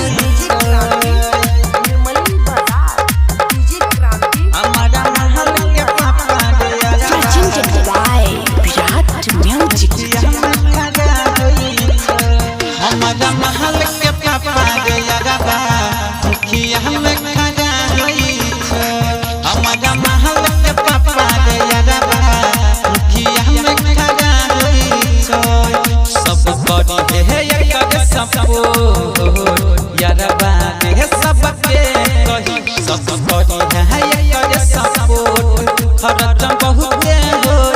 DJ क्रांति निर्मली बाजार, DJ क्रांति Presented by Virat Music. हमारा महल के पापा गया मुखिया में खड़ा होई छो। हमारा महल के पापा गया मुखिया में खड़ा होई छो। सब करी हे एकर सपोर्ट यारबा हे सबके कही, सब करी है एकर सपोर्ट, खर्च बहुते होई।